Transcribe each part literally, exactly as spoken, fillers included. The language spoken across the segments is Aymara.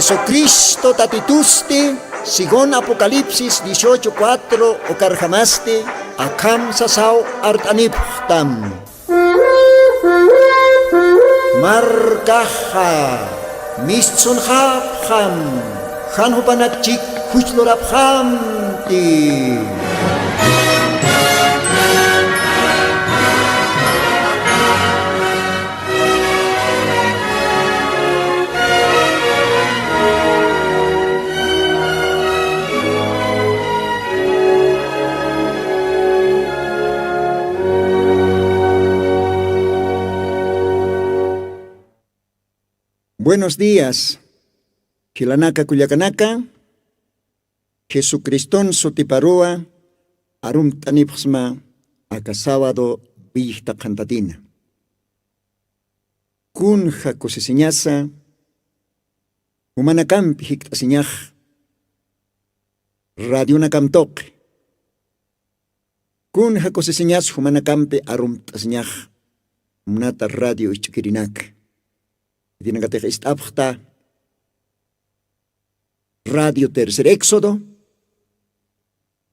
Jesucristo Tatitusti, según Apocalipsis dieciocho cuatro, ukarjamasti akham sasaw art'anipxtam. Markaxa mistsunxapxam, jan jupanakchik juchlurapxamti. Buenos días, jilanaka kullakanaka. Jesucriston sutiparuwa arumt'anipxsma aka sábado willjta qhantatina. Kunja kusisiñasa jumanakampi jikt'asiñax radionakam tuqi. Kunja kusisiñas jumanakampi arumt'asiñax munata radio isch'ukirinaka. Khitinakatix ist'apxta Radio Tercer Éxodo,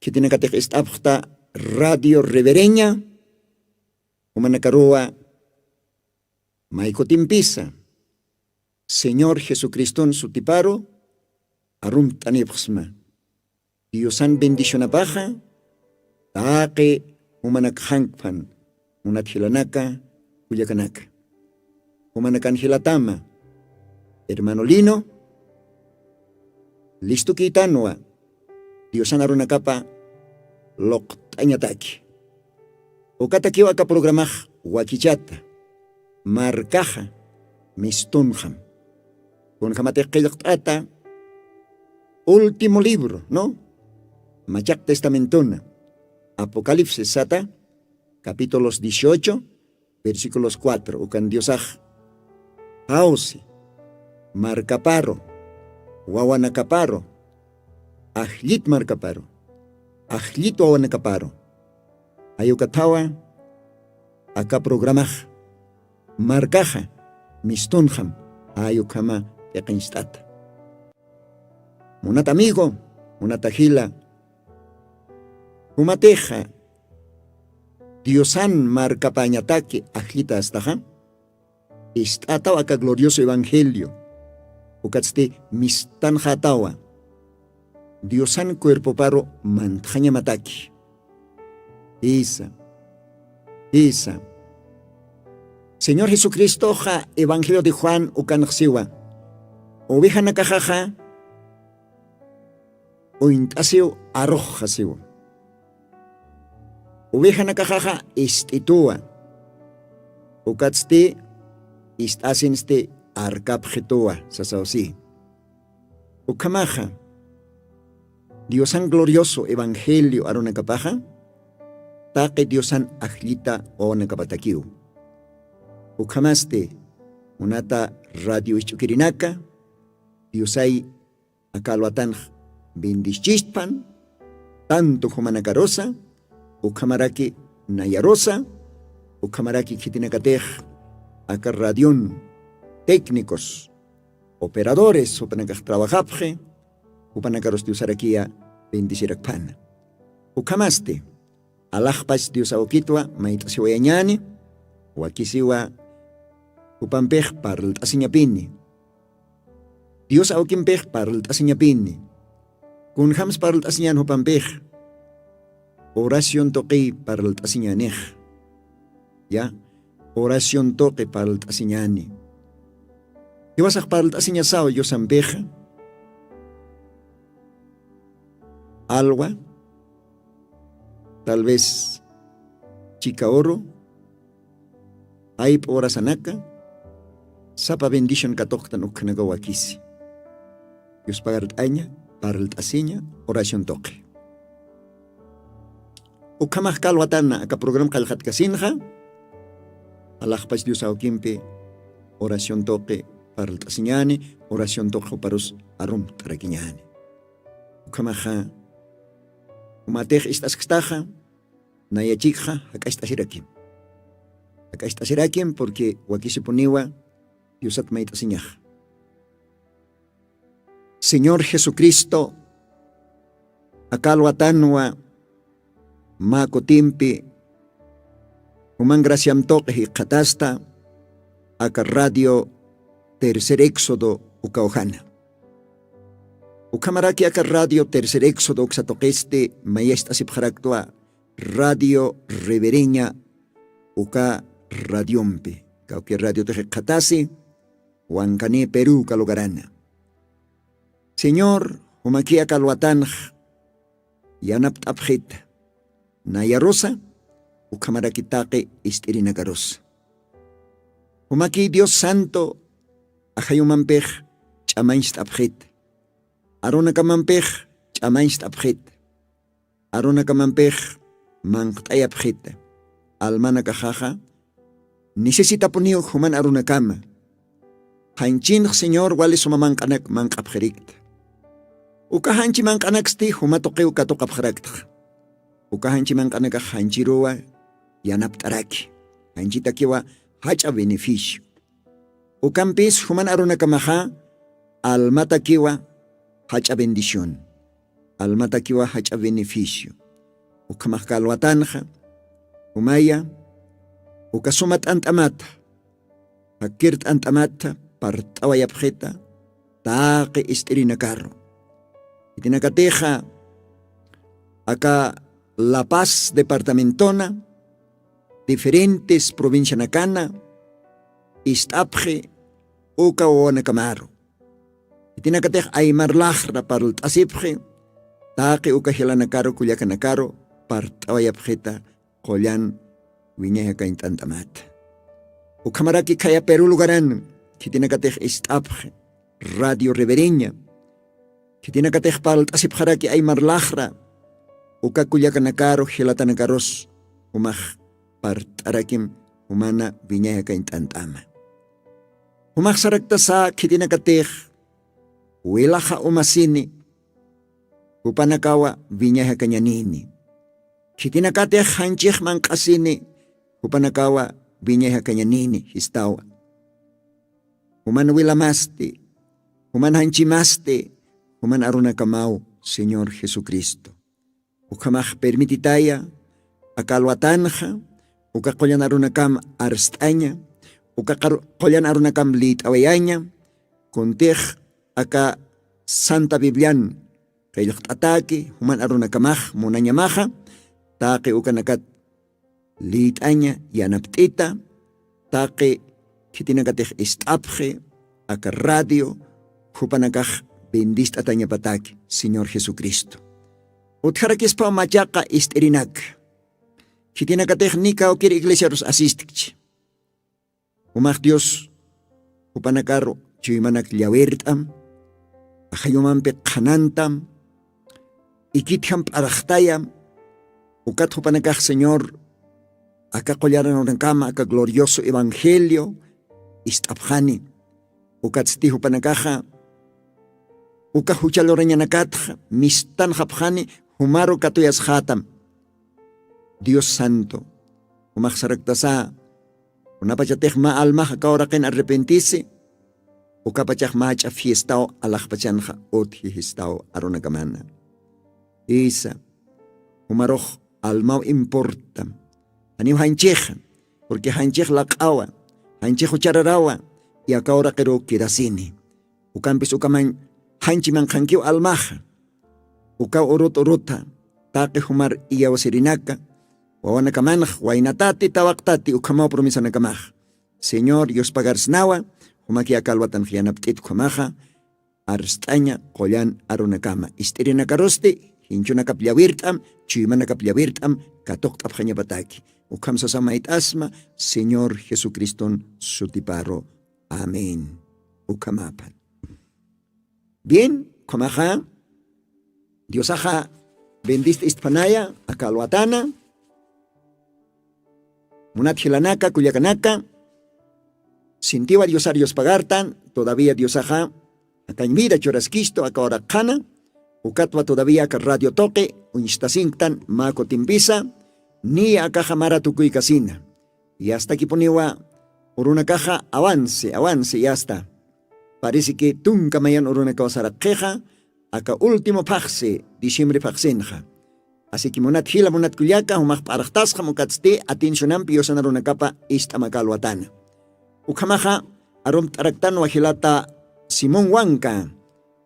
khitinakatix ist'apxta Radio Revereña, jumanakaruwa maykutimpisa Señor Jesucriston sutiparu arumt'anipxsma. Diosan bendicionapaxa taqi jumanakxankpan, munat jilanaka kullakanaka. Jumanakan jilatama hermano Lino, listukïtanwa Diosan arunakapa luqt'añataki. Ukatakiw aka programax wakichata, markaxa mistunxam. Kunjamatix qillqt'ata último libro, ¿no? Machaq testamentona, Apocalipsis sata, capítulos dieciocho, versículos cuatro, ukan Diosax jawsi markaparu, wawanakaparu, ajllit markaparu, ajllit wawanakaparu. Jay ukathawa aka programax markaxa mistunxam, jay ukhama p'iqincht'ata. Munat amigo, munata jila, jumatixa Diosan markapañataki ajllita astaxa, ist'ataw aka glorioso evangelio, ukatsti mistanxatawa Diosan cuerpoparu mantxañamataki. Jisa, jisa. Señor Jesucristoxa Evangelio de Juan ukanxsiwa, ovejanakaxaxa uñt'asiw arux jasiwa. Ovejanakaxaxa ist'ituwa, ukatsti ist'asinsti arkapxituwa, sasaw si. Ukhamaxa Diosan glorioso evangelio arunakapaxa, taqi Diosan ajllita wawanakapatakiw. Ukhamasti munata radio isch'ukirinaka, Diosay aka alwatanx bendischistpan, tanto jumanakarusa, ukhamaraki nayarusa, ukhamaraki khitinakatix aka radion técnicos, operadores, jupanakax trabajapxi, jupanakarus Diosarakiya bendicirakpana. Ukhamasti, alaxpach Dios awkitwa mayt'asiwayañäni, wakisiwa jupampix parlt'asiñapini. Dios awkimpix parlt'asiñapini. Kunjams parlt'asiñän jupampix? Oración tuqiy parlt'asiñänix. Ya, oración tuqi parlt'asiñäni. Jiwasax parlt'asiñasaw yusampixa? Alwa, tal vez chika uru, ayp'u urasanaka, sapa bendición katuqtan ukhanakaw wakisi. Yuspagart'aña, parlt'asiña, oración tuqi. Ukhamax kalwatana aka programa qallqatkasinxa, alaxpach Dios awkimpi oración tuqi parlt'asiñäni, oración tuqi juparus arumt'arakiñäni. Ukhamaxa, umatix ist'askstaxa, nayachikxa jak'acht'asirakim. Jak'acht'asirakim porque wakisipuniwa Diosat mayt'asiñaxa. Señor Jesucristo, akalwatanwa mä kutimpi juman graciam tuqi jikxatasta aka radio Tercer Éxodo ukawjana. Ukhamaraki aka radio Tercer Éxodo uksa tuqisti mayacht'asipxaraktwa radio Revereña uka radiompi, kawki radiotix jikxatasi, wankani Perú uka lugarana. Señor, jumaki akalwatanx yanapt'apxita, nayarusa ukhamaraki taqi ist'irinakarus. Jumaki Dios santo, ajayumampix ch'amañcht'apxita, arunakamampix ch'amañcht'apxita, arunakamampix manqt'ayapxita. Almanakaxaxa necesitapuniw juman arunakama. Janchinx Señor wali suma manq'anak manq'apxirikta. Uka janchi manq'anaksti juma tuqiw katuqapxaraktxa. Uka janchi manq'anakax janchiruwa yanapt'araki, janchitakiwa jach'a beneficio. Ukampis juman arunakamaxa almatakiwa jach'a bendición, almatakiwa jach'a beneficio. Ukhamax kalwatanxa jumaya uka suma t'ant'amata, jakir t'ant'amata part'awayapxita taqi ist'irinakaru. Khitinakatixa aka La Paz departamentona, diferentes provincianakana ist'apxi uka wawanakamaru. Khitinakatix aymar laxra parlt'asipxi taqi uka jilanakaru kullakanakaru part'awayapxita qullan wiñay jakañ t'ant'amata. Ukhamaraki khaya Perú lugaran khitinakatix ist'apxi radio Revereña, khitinakatix parlt'asipxaraki aymar laxra uka kullakanakaru jilatanakarus jumax part'arakim jumana wiñay jakañ t'ant'ama. Jumax saraktasa khitinakatix wilaxa umasini jupanakawa wiñay jakañanini. Khitinakatix janchix manq'asini jupanakawa wiñay jakañanini jistawa. Juman wilamasti, juman janchimasti juman arunakamaw Señor Jesucristo. Ukhamax permititaya aka alwatanxa uka qullan arunakam arst'aña, uka qullan arunakam lït'awayaña. Kuntix aka Santa Biblian qillqt'ataki juman arunakamax munañamaxa taqi ukanakat lït'aña yanapt'ita taqi khitinakatix ist'apxi aka radio jupanakax bendist'atañapataki Señor Jesucristo. Utjarakispaw machaqa ist'irinaka khitinakatix ni kawkir iglesiarus asistkchi. Umax Dios jupanakaru chuymanak llawirt'am, ajayumampi qhanantam, ikitjam p'araxtayam. Ukat jupanakax Señor aka qullaranakama aka glorioso evangelio ist'apxani. Ukatsti jupanakaxa uka jucha lurañanakatxa mistanxapxani jumaru katuyasxätam. Dios santo, jumax saraktasa kunapachatix mä almax aka uraqin arrepentisi ukapachax mä jach'a fiestaw alaxpachanxa utji jistaw arunakamana. Isa, jumarux almaw importam. Janiw janchixa, purqui janchix laq'awa, janchix juchararawa, y aka uraqiruw quedasini. Ukampis ukamañ janchi manqhankiw almaxa ukaw urut urutha taqi jumar iyawsirinaka wawanakamanx waynatati tawaqtati ukhamaw promesanakamax. Señor yuspagarsnawa jumaki aka alwatanx yanapt'it ukhamaxa arst'aña qullan arunakama ist'irinakarusti jinchunakap llawirt'am, chuymanakap llawirt'am katuqt'apxañapataki. Ukham sasa mayt'asma Señor Jesucriston sutiparu. Amén. Ukhamapan. Bien, ukhamaxa diosaxa bendista istpanaya aka alwatana. Munat jilanaka kullakanaka, sintiwa diosar yuspagartan todavía diosaxa akañ vida churaskistu aka uraqxana. Ukatwa todavía aka radio tuqi uñstasinktan mä kutimpisa niya akaxa mara tukuykasina. Yastakipuniwa urunakaxa awansi awansi yasta. Parece que tunka mayan urunakaw saraqxixa aka último phaxsi diciembre phaxsinxa. Asiki munat jila munat kullaka jumax p'arxtasxam ukatsti atencionampi yusanarunakapa ist'amakalwatana. Ukhamaxa arumt'araktanwa jilata simón wanka.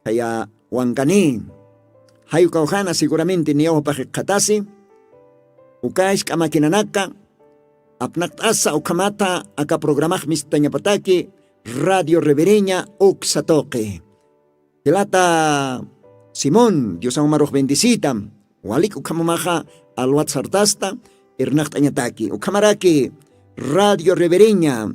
Jaya wankani jay ukawjana seguramente niyaw jupaxi qhatasi. Uka isk'amakinanaka apnaqt'asa ukhamata aka programax mist'añapataki radio revereña uksa tuqi. Jilata simón diosaw marux bendecitam. Walik ukhamumaxa alwat sartasta irnaqt'añataki ukhamaraki radio revereña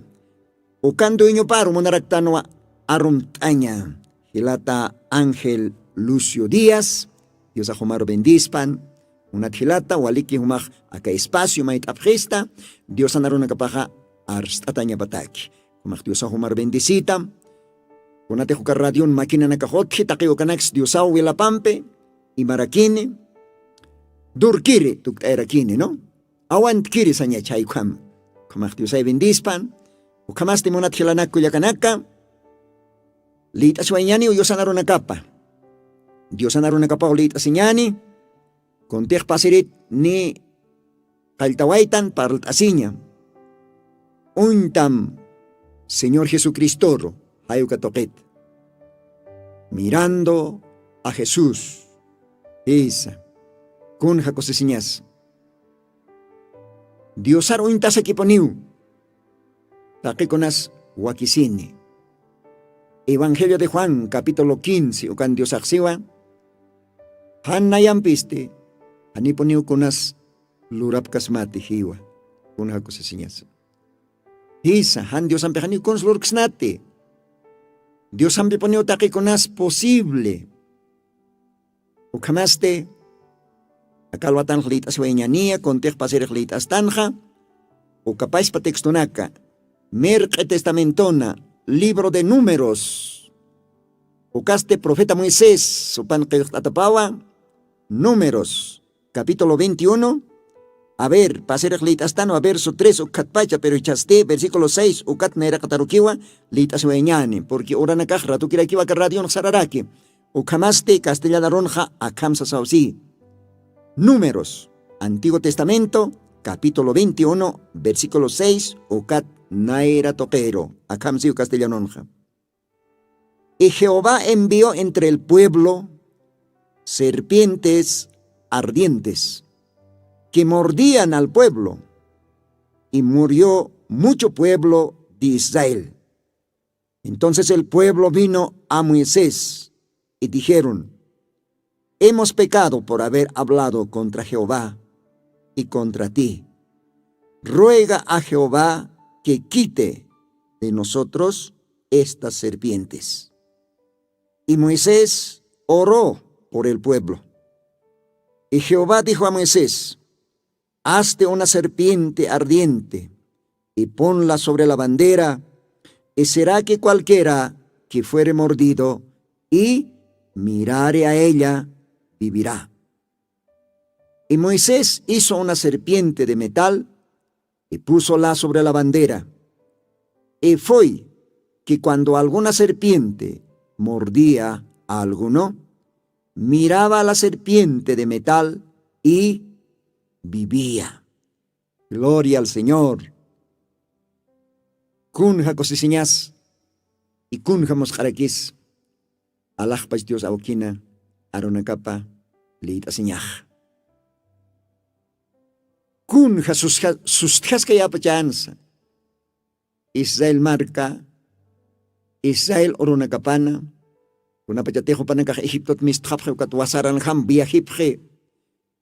ukan dueñoparu munaraktanwa arumt'aña. Jilata ángel lucio díaz diosax jumaru bendispan. Munat jilata waliki jumax aka espacio mayt'apxista diosanarunakapaxa arst'atañapataki. Jumax diosax jumar bendisita. Kunatix uka radion makinanakax utji taqiw ukanaksa diosaw wilapampi imarakini durkiri tukt'ayrakini no awantkiri sañacha jaykham. Ukhamax diosay bendispan. Ukhamasti munat jilanak kullakanaka liyt'asiwañaniw yusanarunakapa diosanarunakapaw liyt'asiñani. Kuntix pasirit ni qalltawaytan parlt'asiña. Uñtam señor jesucristoru jayuka tuqit mirando a jesús. Jisa kunja kusisiñas diosar uñtasakipuniw. Taqikunas wakisini evangelio de juan capítulo quince ukan diosaxsiwa. Jan nayampisti janipuniw kunas lurapkasmati jiwa. Kunja kusisiñas jisa jan diosampixaniw kuns lurksnati. Diosampipuniw taqikunas posible. Ukhamasti akalwatanx liyt'asiwayñaniya kuntix pasirix liyt'astanxa. Ukapaspa textonaka mirq'i testamentona libro de números ukasti profeta moisés supan qillqt'atapawa. Números capítulo veintiuno. A ver pasirix liyt'astanwa verso tres ukhatpacha pero ichhasti versículo seis ukat nayraqatarukiwa liyt'asiwayñani porque uranakax ratukirakiwa aka radionx sararaki. Ukhamasti castellanarunxa akham sasawsi. Números antiguo testamento capítulo veintiuno versículo seis ukat nayra tuqiru. Akham siw castellanunxa y jehová envió entre el pueblo serpientes ardientes que mordían al pueblo y murió mucho pueblo de israel. Entonces el pueblo vino a moisés y dijeron: hemos pecado por haber hablado contra jehová y contra ti. Ruega a jehová que quite de nosotros estas serpientes. Y moisés oró por el pueblo. Y jehová dijo a moisés: hazte una serpiente ardiente y ponla sobre la bandera y será que cualquiera que fuere mordido y mirare a ella vivirá. Y moisés hizo una serpiente de metal y púsola sobre la bandera. Y fue que cuando alguna serpiente mordía a alguno, miraba la serpiente de metal y vivía. Gloria al señor. Kunja kusisiñas y kunja musq'arakis. Alaxpach dios awkina arunakapa liyt'asiñax. Kunja sustjaskayapachansa israel marka israel urunakapana kunapachatix jupanakax egiptot mistxapxi ukat wasaranjam viajipxi.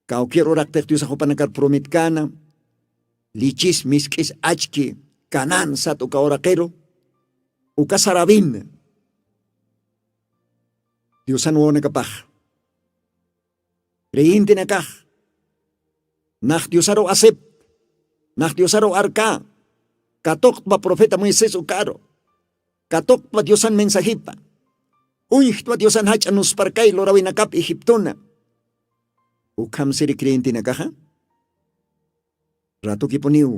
Kawkir uraqtix diosax jupanakar prometkana lichis misk'is achki kanan sat uka uraqiru uka sarabina diosan wawanakapax creyentenakax nax diosaru asip nax diosaru arka katuqtpa profeta moisés ukaru katuqtpa diosan mensajipa uñjtpa diosan jach'a nusparkay lurawinakap egiptuna. Ukham siri creyentenakaxa ratukipuniw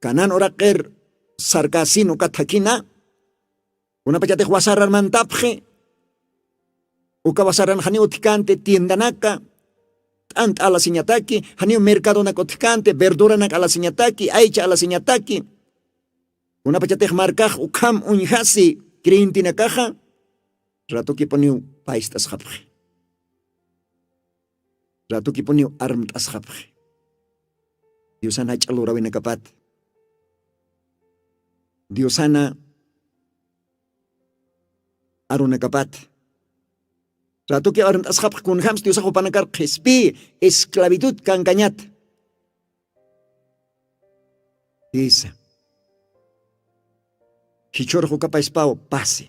kanan uraqir sarkäsin ukat jakina Kunapachatix wasararmantapxi. Uka wasaran janiw utjkänti tiendanaka t'ant'a alasiñataki, janiw mercadonak utjkänti verduranak alasiñataki, aycha alasiñataki. Kunapachatix markax ukham uñjasi creyentenakaxa, ratukipuniw payst'asxapxi. Ratukipuniw armt'asxapxi. Diosana jach'a lurawinakapat, diosana arunakapat, ratuki armt'asxapxi kunjams diosax jupanakar qhispï esclavitud kankañat. Jisa, jichhurux ukapaspaw pasi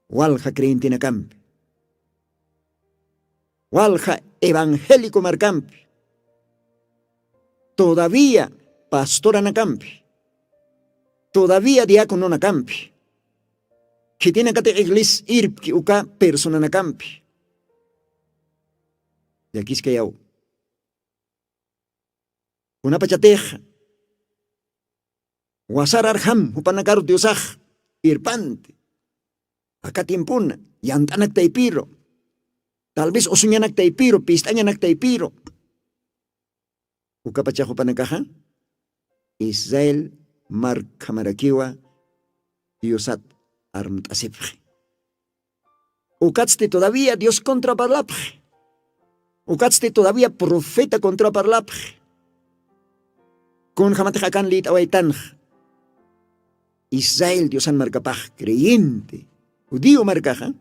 walja creyentenakampi, walja evangélico markampi, todavía pastoranakampi, todavía diacononakampi, khitinakati iglis irpki uka personanakampi. Llakiskayaw, kunapachatix wasararjam jupanakaru diosax irpanti, aka tiempuna yant'anaktaypiru, tal vez usuñanaktaypiru pist'añanaktaypiru. Ukapachax jupanakaxa israel markhamarakiwa diosat armt'asipxi. Ukatsti todavía dios contra parlapxi. Ukatsti todavía profeta contra parlapxi. Kunjamatix akan lït'awaytanxa israel diosan markapax creyente judío markaxa,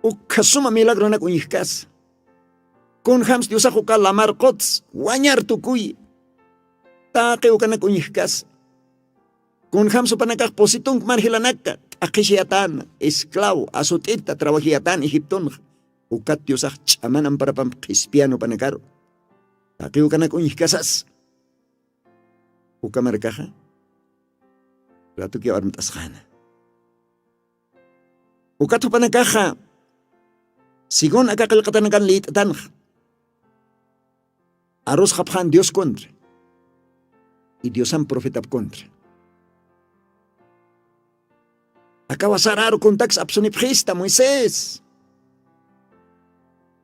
ukkha suma milagronak uñjkasa. Kunjams diosax uka lamar quts wañar tukuyi, taqi ukanak uñjkasa. Kunjams jupanakax pusitunk mar jilanaka t'aqhishayatana esclavo asut'ita trabajiyatana egiptonxa, ukat diosax ch'aman amparapamp qhispiyan jupanakaru, taqi ukanak uñjkasas. Uka markaxa ratukiw armt'asxäna. Ukat jupanakaxa según aka qillqatanakan lït'atanxa, arusxapxän dios contra y diosan profetap contra. Akawa sararu kuntaks apsunipxista moisés.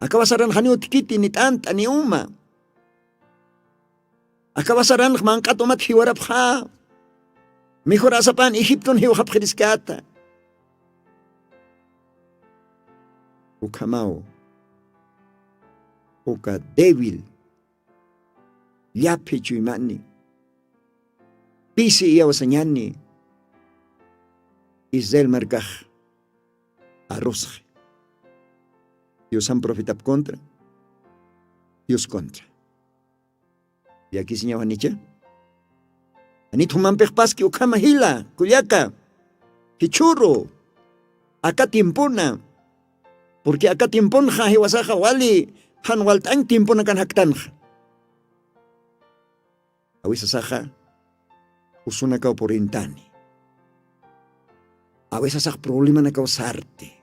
Akawa saran janiw utkiti ni t'ant'a ni uma. Akawa saranx manq'at umat jiwarapxä. Mejor asapan egipton jiwxapxiriskata. Ukhamaw uka débil llaphi chuymani pisi iyawasañani israel markax arrusxi. Diosan profetap contra dios contra. Llakisiñaw janicha? Janit jumampixpaski ukhama jila kullaka jichhuru aka tiempuna. Purqui aka tiempunxa jiwasaxa wali jan walt'añ tiempunakan jaktanxa. Awisasaxa usunakaw purintani. Awisasax problemanakaw sarti.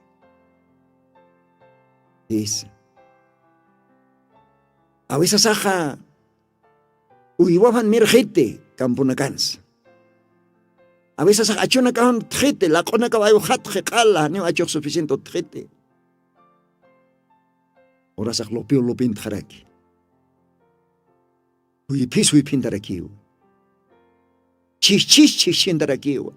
Jisa, awisasaxa uywaphan mirxiti kampunakansa. Awisasax achunakawan utxiti laq'unakaw aywxatxi q'ala janiw achux suficiente utxiti. Urasax lupiw lupintxaraki. Juyphis juyphintarakiw. Chhijchhis chhijchhintarakiwa.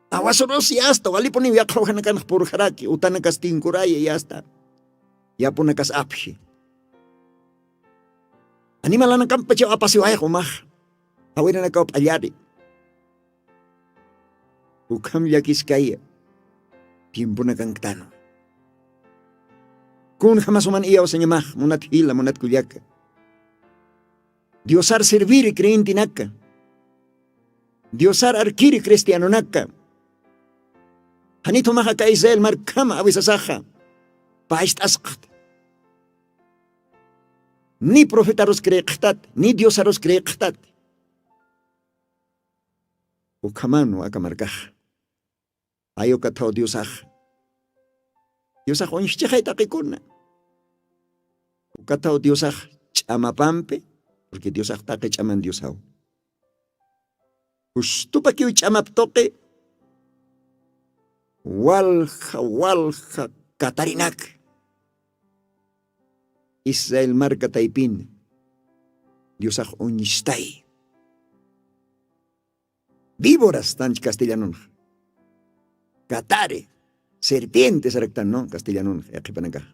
Awasurus yasta walipuniw yaqhawjanakanx purjaraki utanakas tinkuraya yasta. Yapunakas apji. Animalanakampachaw apasiwayxumax. Jawiranakaw p'allari. Ukham llakiskaya tiempunakanktanwa. Kun jamasuman iyawsañamax munat jila munat kullaka. Diosar serviri creyentenaka, diosar arkiri cristianonaka. Janithumaxa ka israel markhama awisasaxa paxt'asqta. Ni profetarus creeqxtat ni diosarus creeqxtat. Ukhamanwa aka markaxa. Ay ukathaw diosax, diosax uñjchixay taqikuna. Ukathaw diosax ch'amapampi, purqui diosax taqi ch'aman diosaw. Justupakiw ch'amap tuqi walja walja katarinak israel marka taypin diosax uñistay. Víboras tanch castellanunxa katari serpientes araktan no castellanunxa yaqhipanakax.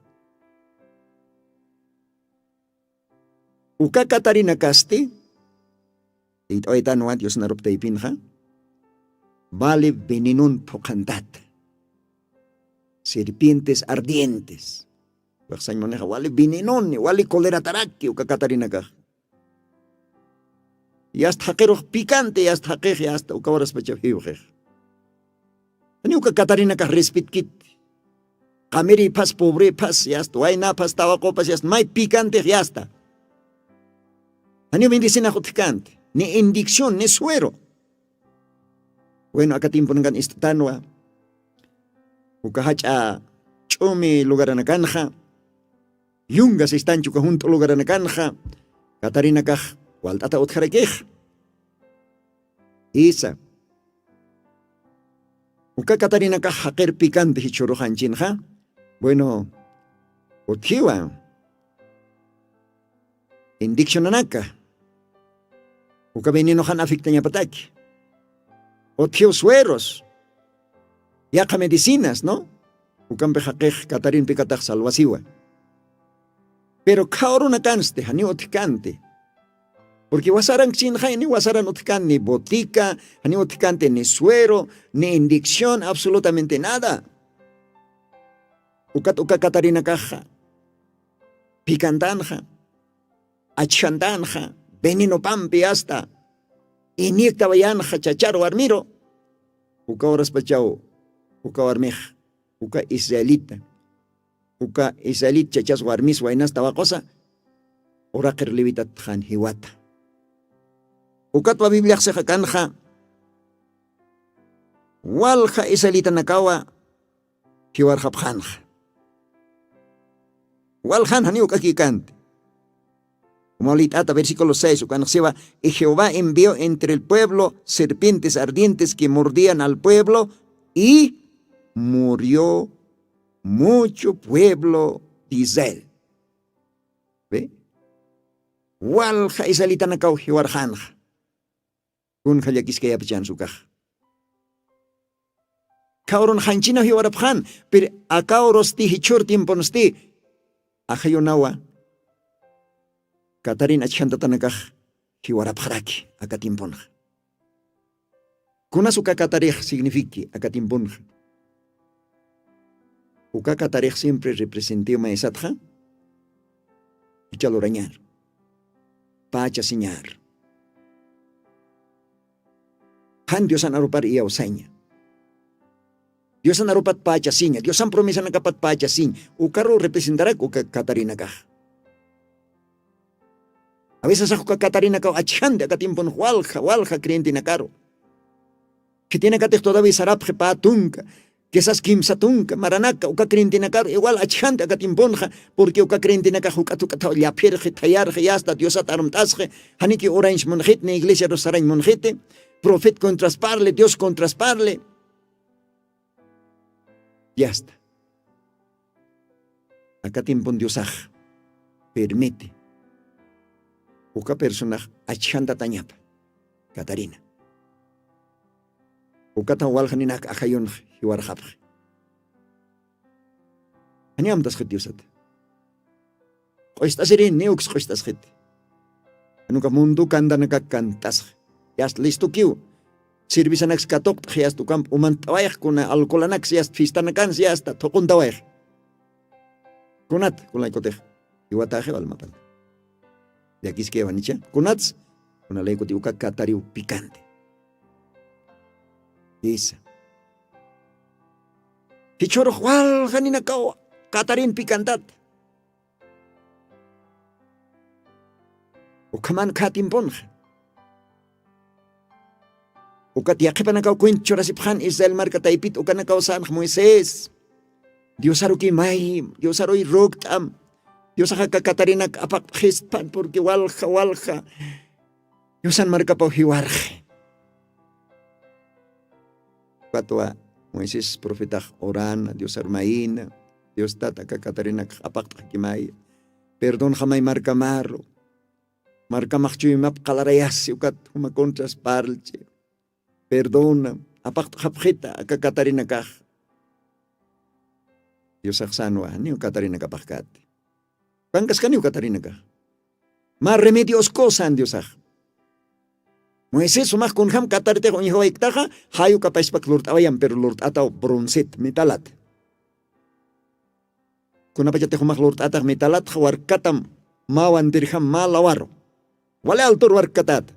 Uka katarinakasti it'awaytanwa diosnarup taypinxa vali venenon phuqhantata serpientes ardientes. Wixsañmunixa wali venenoni wali colerataraki uka katarinakax. Yasta jaqirux picante yasta jaqix yasta uka waraspachaw jiwxix. Janiw uka katarinakax respitkiti qamirïphas pobrïphas yasta waynaphas tawaqupas yasta may picantix yasta. Janiw bendicinax utjkänti ni indicción ni suero. Bueno aka tiemponankan ist'tanwa uka jach'a ch'umi lugaranakanxa yunga sistanchi uka junt'u lugaranakanxa katarinakax walt'ata utjarakix. Isa uka katarinakax jaqir picante jichhüruxanchinxa bueno utjiwa indiccionanaka uka venenoxan afectañapataki utjiw sueros yaqha medicinas no ukampi jaqix katarinpikatax salwasiwa. Pero khawrunakansti janiw utjkanti purqui wasarankchinxay ni wasaran utjkan ni botica janiw utjkanti ni suero ni indicción absolutamente nada. Ukat uka katarinakaxa picantanxa achjantanxa venenopampi asta iñiktawayanxa chachar warmiru. Uka uraspachaw uka warmix uka israelita uka israelit chachas warmis waynas tawaqusa uraqir levitatxan jiwata. Ukatwa bibliaxsixa kanxa walja israelitanakawa jiwarxapxanxa waljan janiw k'akikanti. Umawlit'ata versículo seis ukanxsiwa y jehová envió entre el pueblo serpientes ardientes que mordían al pueblo y murió mucho pueblo de israel. Walja israelitanakaw jiwarxanxa kunja llakiskayapachansukax. Khawrun janchinaw jiwarapxan pir akawrusti jichhur tiemponsti ajayunawa katarin achjantatanakax jiwarapxaraki aka tiemponxa. Kunas uka katarix signifiqui aka tiemponxa? Uka katarix siempre representiw maysatxa ichal urañar pacha siñar jan diosan arupar iyawsaña diosan arupat pacha siña diosan promesanakapat pacha siñ ukaru representarak uka katarinakax. Awisasax uka katarinakaw achjanti aka tiemponx walja walja creyentenakaru khitinakatix todavi sarapxi pä tunka kisas kimsa tunka maranaka uka creyentenakaru igual achjanti aka tiemponxa. Purqui uka creyentenakax juk'at juk'athaw llaphirxi thayarxi yasta diosat arumt'asxi janiki urañs munxit ni iglesiaru sarañ munxiti profet contrasparli dios contrasparli. Yasta aka tiempon diosax permiti uka personax achjantatañapa katarina ukataw walxaninak ajayunx jiwarxapxi. Janiw amtasxit diosata q'ust'asirin ni uks q'ust'asxit. Januka mundu kantanakak kant'asxa yasta listukiw sirvisanaks katuqt'xi yasta ukamp umantt'awayx kuna alcoholanaksi yasta fiestanakansi yasta thuquntawayx. Kunat kunalaykutix iwataxi walmapan llakiskayawanicha kunats kunalaykutiw uka katariw pikanti. Jisa jichhurux waljaninakaw katarin pikantat ukhaman khatimpunxa. Ukat yaqhipanakaw cuent churasipxan israel marka taypit ukanakaw sanx moisés diosaruki may diosaruy rukt'am diosaxaka katarinak apaqpxispan purqui walja walja diosan markapaw jiwarxi. Ukatwa moisés profetax orana diosar mayina, dios tata aka katarinakax apaqt'xakimaya, perdonxamay markamaru, markamax chuymap qalarayasi ukat juma contras parlchi, perdona, apaqt'xapxita aka katarinakax. Diosaxsanwa niw katarinakapaxkati. Pankaskaniw katarinakax, mä remedio oskosan diosax. Moisés sumax kunjam kataritix uñjawayktaxa, jayu kapashpak lurt'awayam pero lurt'ataw broncet metalat. Kunapachatix umax lurt'atax metalatxa warkatam, mä wandirjam mä lawaru, wali altur warkatata.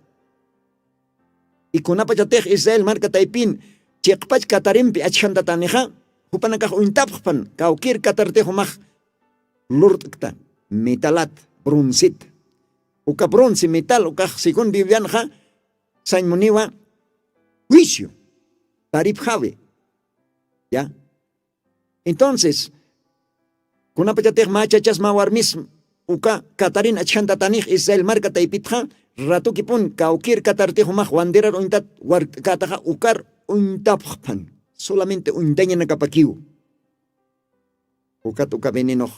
Ikunapachatix israel marka taypin chiqpach katarimpi achjantatanixa, jupanakax uñtapxpan kawkir katartix umax lurt'kta, metalat, broncet. Uka bronce metal ukax según biblianxa sañmuniwa juicio, taripjawi. Ya. Entonces, kunapachatix mä chachas mä warmis uka katarin achjantatanix israel marka taypitxa, ratukipun kawkir katartix umax wanderar uñtat wark'kataxa ukar uñtapxpan, solamente uñtañanakapakiw. Ukat uka venenox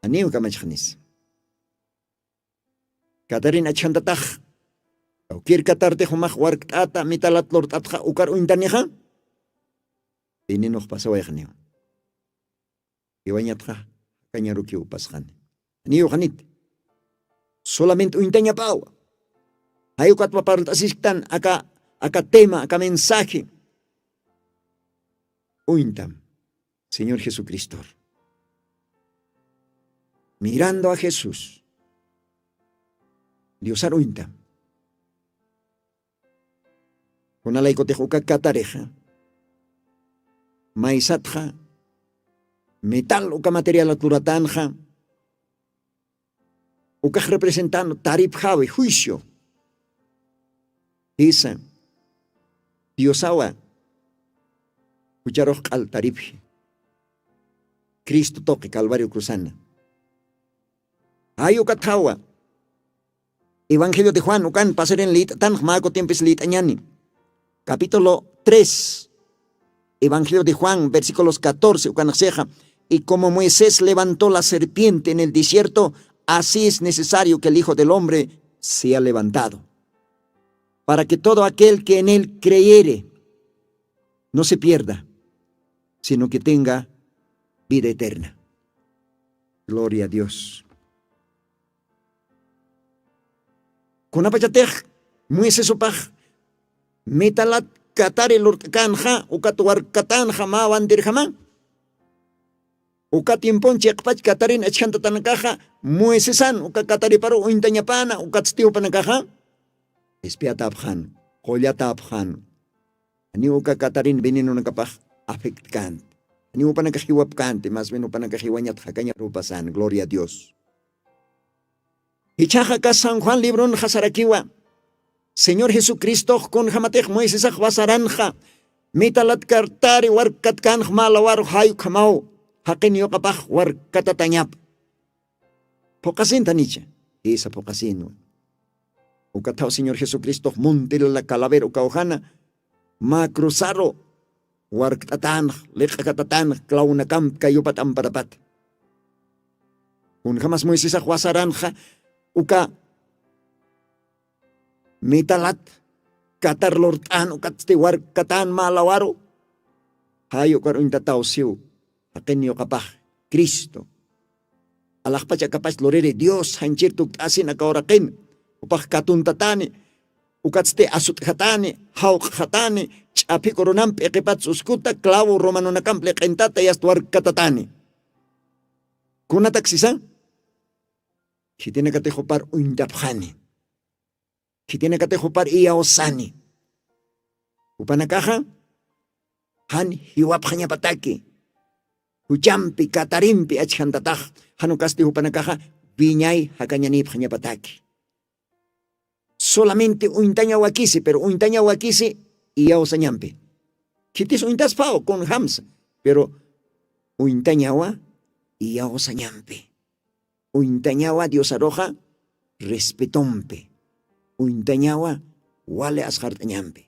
aniw kamachxanis. Katarin achjantatax kawkir katartix umax warkt'ata metalat lurt'atxa ukar uñtanixa, venenox pasawayxaniw. Iwañatxa jakañarukiw pasxani, aniw janit. Solamente uñtañapawa. Jay ukatwa parlt'asisktan aka aka tema aka mensaje. Uñtam señor jesucristor, mirando a jesús, diosar uñtam. Kunalaykutix uka katarixa maysatxa metal uka materialat luratanxa, ukax representano taripjawi juicio. Jisa, diosawa jucharux q'al taripji, cristo tuqi calvario cruzana. Jay ukatxawa evangelio de juan ukan pasirin lït'tanx mä kutimpis lït'añani. Capítulo tres, evangelio de juan versículos catorce ukanxsixa. Y como moisés levantó la serpiente en el desierto, así es necesario que el hijo del hombre sea levantado, para que todo aquel que en él creyere no se pierda, sino que tenga vida eterna. Gloria a dios. Kunapachatix moisesopax metalat katari lurt'kanxa ukat warkkatanxa mä wandirjama, uka tiempon chiqpach katarin achjantatanakaxa moisesan uka katariparu uñtañapana ukatsti jupanakaxa espiatapxan, qullatapxan. Janiw uka katarin venenonakapax afectkant, janiw jupanakax jiwapkanti mas bien jupanakax jiwañat jakañarupasan gloria a dios. Jichhaxa aka san juan libronxa sarakiwa, señor jesucristox kunjamatix moisesax wasaranxa mitalatkartari warkkatkanx mä lawaru jay ukhamaw jaqin yuqapax warkkatatañap. Phuqasintanicha? Jisa phuqasinwa. Ukathaw señor jesucristox muntilala calaver ukawjana mä cruzaru warkt'atanx liq'akatatanx clawnakamp kayupat amparapat. Kunjamas moisesax wasaranxa uka mitalat katar lurt'an ukatsti warkkatan mä lawaru jay ukar uñtataw siw jaqin yuqapax cristo alaxpach akapach luriri dios janchir tukt'asin aka uraqin. Upax katuntatani ukatsti asut'jatani jawq'jatani ch'aphik urunamp p'iqipat suskuta clavo romanonakamp liq'intata yast warkkatatani. Kunataksisa? Khitinakatix jupar uñtapxani, khitinakatix jupar iyawsani. Jupanakaxa jan jiwapxañapataki juchampi katarimpi achjantatax, janukasti jupanakaxa wiñay jakañanipxañapataki. Solamente uñtañawakisi pero uñtañawakisi iyawsañampi. Khitis uñtaspaw kunjamsa pero uñtañawa iyawsañampi. Uñtañawa diosaruxa respetompi. Uñtañawa wali asqart'añampi.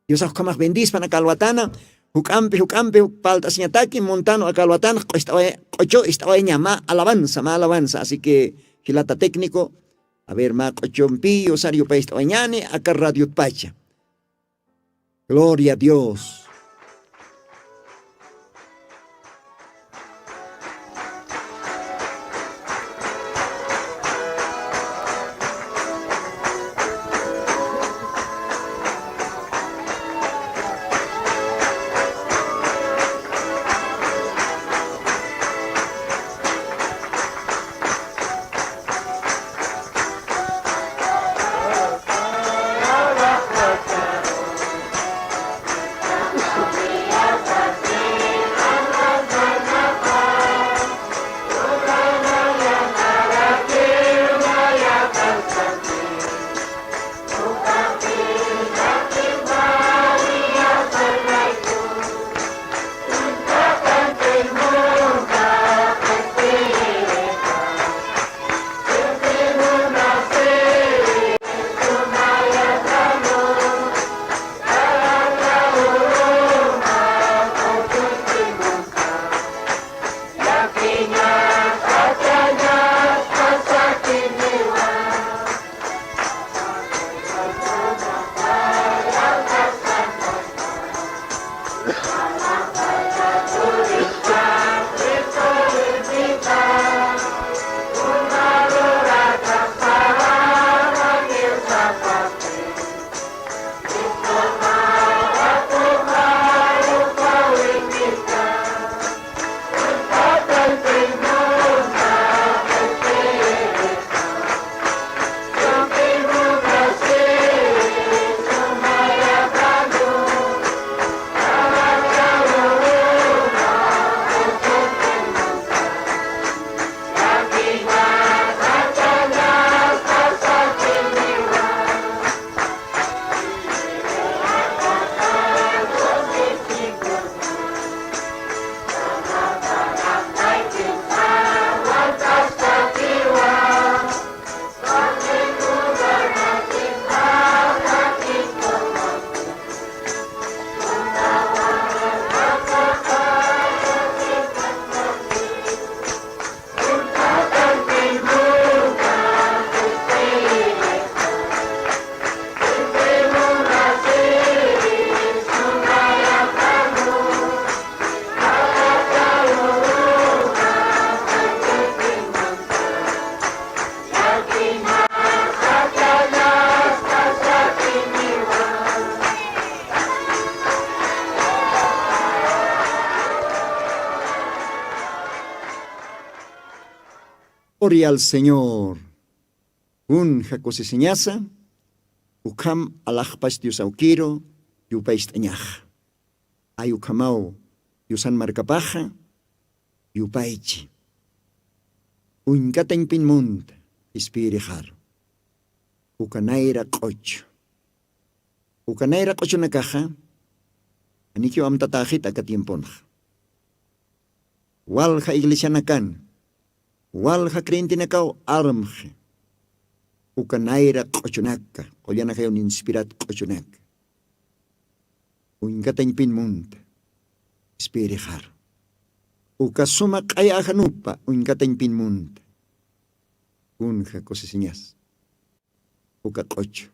Diosax ukhamax bendispan aka alwatana. Juk'ampi juk'ampi uk palt'asiñataki muntanu aka alwatanax q'ucht'away q'uchu ist'awayña mä alabanza mä alabanza así que jilata técnico. A ver mä q'uchumpi usar yupay ist'awayñani aka radiotpacha. Gloria a dios. Gloria al señor. Kunja kusisiñasa. Ukham alaxpach dios awkiru. Yupayst'añaxa. Ay ukhamaw diosan markapaxa. Yupaychi. Uñkatañpin munta ispirixaru. Uka nayra q'uchu. Uka nayra q'uchunakaxa anikiw amtataxita aka tiemponxa. Walja iglesianakan walja creyentenakaw armxi. Uka nayra q'uchunaka qullanakayun inspirat q'uchunaka. Uñkatañpin munta ispirixaru. Uka suma q'aya ajanupa uñkatañpin munta. Kunja kusisiñas. Uka q'uchu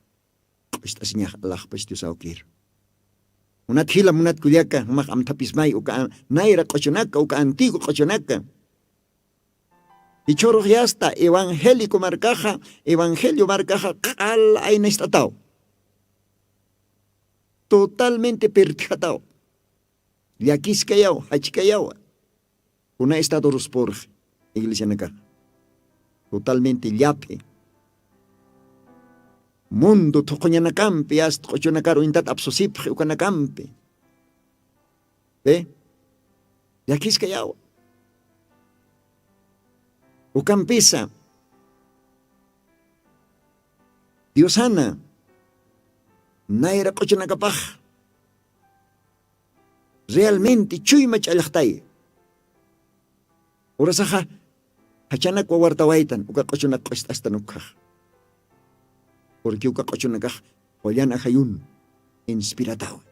q'ucht'asiñax alaxpach dios awkiru. Munat jila munat kullaka jumax amthapismay uka nayra q'uchunaka uka antigu q'uchunaka. Ichhurux yasta evangélico markaxa evangelio markaxa q'al ayna ist'ataw. Totalmente pertijataw. Llakiskayaw jachkayawa. Kuna estadorus purxi iglesianakaxa. Totalmente llaphi. Mundo thuquñanakampi asta q'uchunakar uñtat apsusipxi ukanakampi. Pi llakiskayawa. Ukampisa diosana nayra q'uchunakapax realmente chuyma ch'allaxtay. Urasaxa jachanak wawartawaytan uka q'uchunak q'ust'astan ukhax. Purqui uka q'uchunakax qullan ajayun inspiratawi.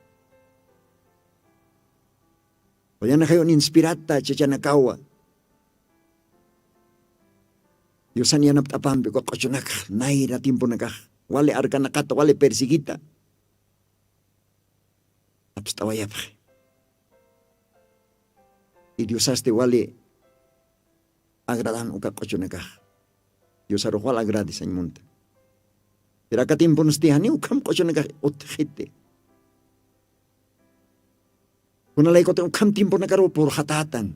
Qullanakayun inspirata chachanakawa. Diosan yanapt'apampi uka q'uchunakax nayra tiemponakax wali arkanakata wali persiguita. Apst'awayapxi. Y diosasti wali agradan uka q'uchunakax. Diosarux wal agradi sañ munta. Pero aka tiemponsti janiw ukham q'uchunakax utjiti. Kunalaykuti ukham tiemponakaruw purxatätan.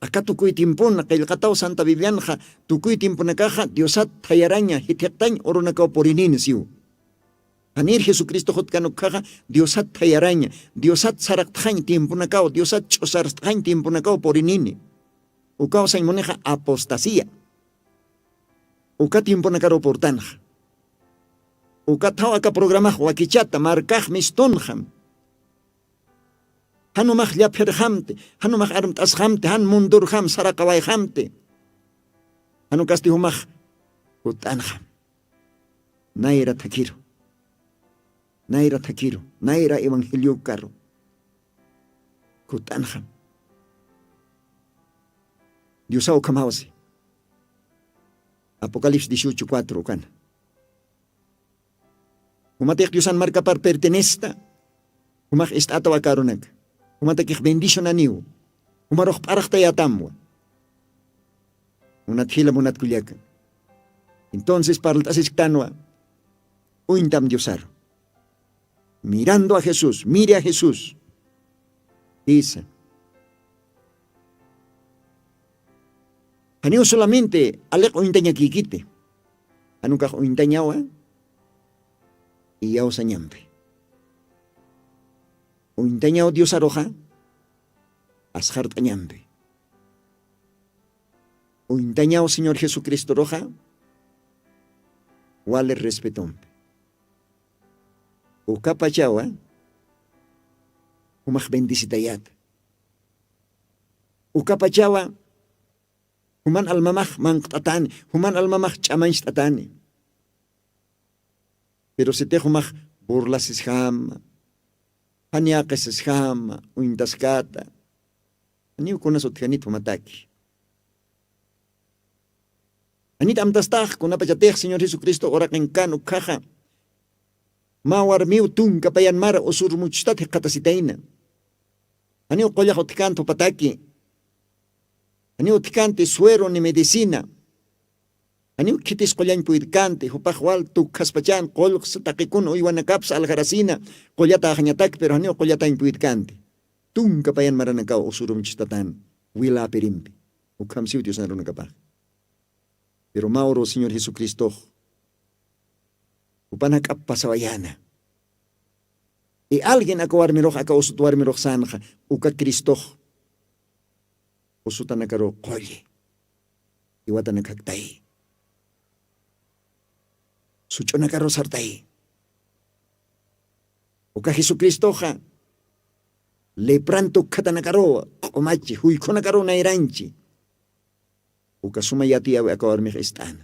Aka tukuy tiempona qillqataw santa biblianxa tukuy tiemponakaxa diosat thayaraña jithiqtañ urunakaw purinini siw. Janir jesucristox utkan ukkhaxa diosat thayaraña diosat saraqtxañ tiemponakaw diosat ch'usarstxañ tiemponakaw purinini. Ukaw sañ munixa apostasia. Uka tiemponakaruw purtanxa. Uka thaw aka programax wakichata markax mistunxam. Janumax llapxirxamti janumax armt'asxamti jan mundurxam saraqawayxamti. Janukasti jumax jut'anxam. Nayra thakhiru nayra thakhiru nayra evangeliokaru. Jut'anxam. Diosaw ukhamawsi. Apocalipsis dieciocho cuatro ukana. Jumatix diosan markapar pertenesta. Jumax ist'ataw akarunaka. Jumatakix bendicionaniw. Jumarux p'araxtayatamwa. Munat jila munat kullaka. Entonces parlt'asisktanwa. Uñtam diosaru. Mirando a jesús mire a jesús. Isa. Janiw solamente aliq uñtañakikiti. Janukax uñtañawa. Iyawsañampi. Uñtañaw diosaruxa asxart'añampi. Uñtañaw señor jesucristoruxa wali respetompi. Ukapachawa jumax bendisitayata. Ukapachawa juman almamax manqt'atani juman almamax ch'amañcht'atani. Pero sitix jumax burlasisjama janiaqisisjama uñtaskata. Janiw kunas utjanit jumataki. Janit amtastax kunapachatix señor jesucristo uraqinkan ukkhaxa mä warmiw tunka payan mara usurmuchustat jikxatasitayna. Janiw qullax utjkant jupataki. Janiw utjkanti suero ni medicina. Janiw khitis qullañ puydkanti jupax wal tukjaspachan qullqsa taqikun uywanakapsa aljarasina. Qullataxañatak pero janiw qullatañ puydkanti. Tunka payan maranakaw usurumchistatan wilapirimpi. Ukham siw diosnarunakapax. Pero mawru señor jesucristox jupanak'ap pasawayana. Y alguien aka warmirux aka usut warmirux sanxa uka cristox usutanakaru qulli iwatanakaktayi. Such'unakaru sartayi. Uka jesucristoxa lepran tukkhatanakaruwa q'umachi juykhunakaruw nayranchi. Uka suma yatiyawi aka warmix ist'ana.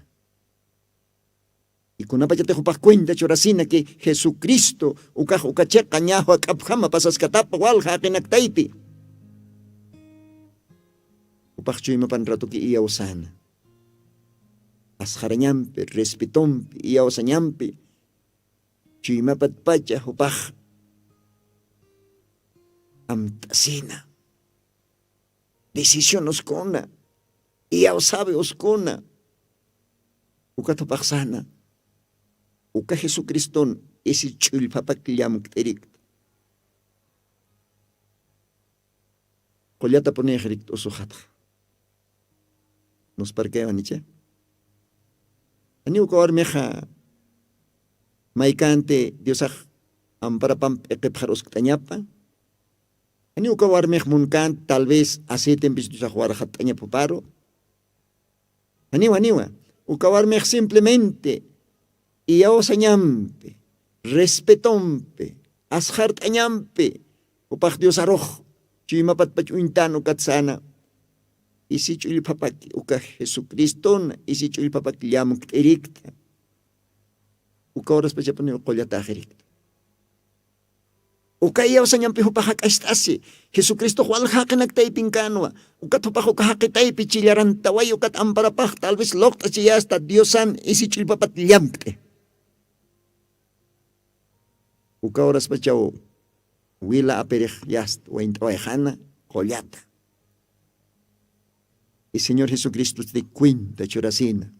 Ikunapachatix jupax cuenta churasina que jesucristo ukax uka chiqa ñaxwa k'apjama pasaskatapa walja jaqinaktaypi. Jupax chuymapan ratuki iyawsana asxarañampi respetompi iyawsañampi. Chuymapatpacha jupax amt'asina decisión uskuna iyawsawi uskuna. Ukat jupaxsana uka jesucriston isi ch'ullphapak llamkt'irikta. Qullatapunix rikta usuxatxa nusparkaywan icha. Janiw uka warmixa maykanti diosax amparapamp p'iqipxar uskt'añapa. Janiw uka warmix munkanti tal vez aceitempis diosax warxat'añapuparu. Janiw janiwa uka warmix simplemente iyawsañampi respetompi asxart'añampi jupax diosarux chuymapatpach uñtan ukat sana. Isi ch'ullphapaki uka jesucristona isi ch'ullphapaki llamkt'irikta. Uka horaspachapuniw qullataxirikta. Uka iyawsañampi jupax jak'acht'asi. Jesucristox walja jaqinak taypin känwa. Ukat jupax uka jaqi taypi chillarantaway ukat amparapax tal vez luqt'achiyasta diosan isi ch'ullpapat llamkt'i. Uka horaspachaw wila apirix yasta waynt'awayxana qullata. Y señor jesucristosti cuenta churasina.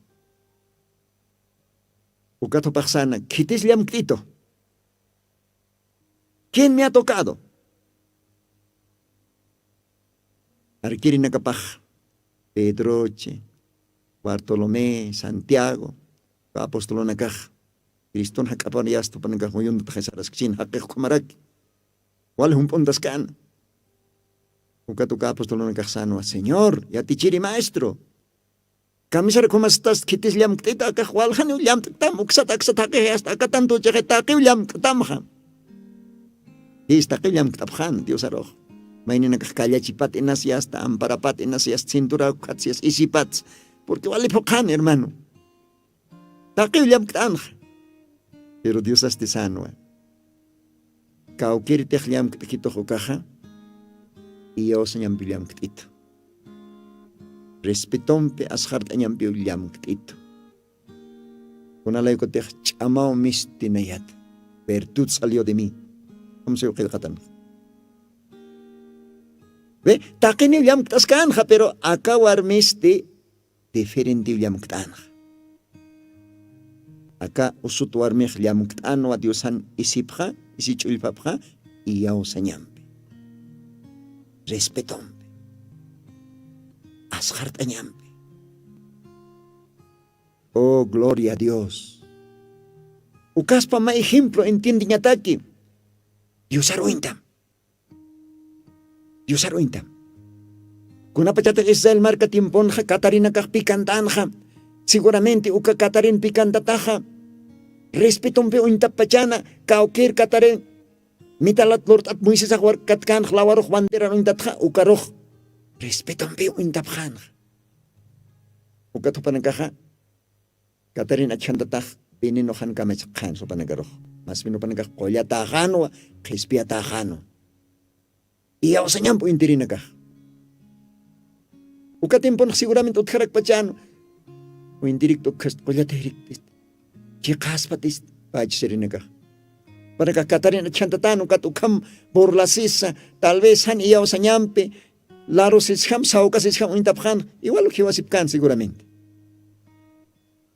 Ukat jupaxsana khitis llamkt'itu? ¿Quién me ha tocado? Arkirinakapax pedrochi, bartolomé, santiago, apostolunakax criston jak'apar yastupanakax muyuntataxisaraskchin jaqix ukhamaraki. Wali jump'untaskana. Ukat uka apostolunakaxsanwa señor yatichiri maestro. Kamisar khumastas khitis llamkt'ita akax waljaniw llamt'tam uksat aksat jaqixi asta akatantuchixi taqiw llamt'tamxa. Jis taqiw llamkt'apxan diosarux. Mayninakax kallachipat inasiyasta amparapat inasiyasta cinturakukhatsiyas isipats. Purqui wali phuqhan hermano. Taqiw llamkt'anxa. Pero diosasti sanwa kawkirtix llamkt'kitux ukaxa iyawsañampi llamkt'itu. Respetompi asxart'añampiw llamkt'itu. Kunalaykutix ch'amaw mistinayat. Virtud salió de mí. Amsiw qillqatanxa. Ve, taqiniw llamkt'askanxa pero aka warmisti diferentiw llamkt'anxa. Aka usut warmix llamkt'anwa diosan isipxa isi ch'ullpapxa iyawsañampi, respetompi, asxart'añampi. Oh gloria a dios. Ukaspa mä ejemplo entiendeñataki. Diosar uñtam. Diosar uñtam. Kunapachatix israel marka tiemponxa katarinakax pikantanxa. Seguramente uka katarin pikantataxa respetompi uñtapachana. Kawkir katarin mitalat lurt'at moisesax warkatkanx lawarux banderan uñtatxa ukarux respetompi uñtapxanxa. Ukat jupanakaxa katarin achjantatax venenoxan kamachkxan supanakaruxa. Mas bien jupanakax qullataxanwa qhispiyataxanwa. Iyawsañampi uñtirinakax. Uka tiemponax seguramente utjarakpachan uñtirikta ukkhasta qullataxiriktista chiqaspatista pachasirinakax. Jupanakax katarin achjantatan ukat ukham burlasisa tal vez jan iyawsañampi larusisjam sawkasisjam uñtapxanxa. Igual jiwasipkan seguramente.